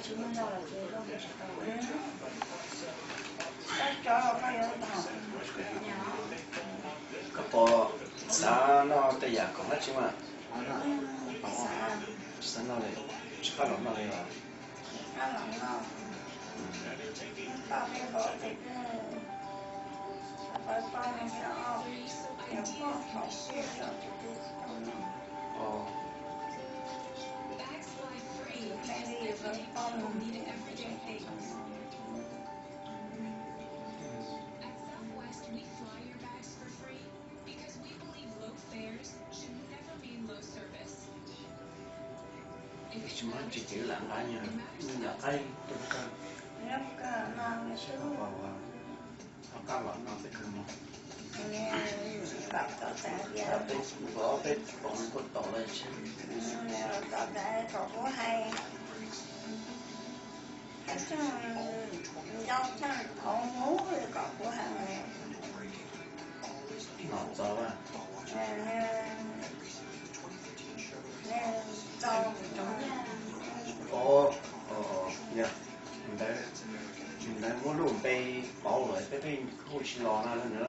Koj puas xav noj tej yam khoom dab tsi mas? Tsis xav noj li, tsis pab los noj li los? Tsis muaj tsis cev lam nqa, nqa qaib rau koj. Qab los no peb kawg no. Peb, peb pom kuj tau lawm. Kom kuv hais, hais txog nco txog thaum ub kom kuv hais. Nom txog a. Txog thaum ub. Ntawd, ntawd muab lub npe pauv lawm peb pheej hu tsis los na.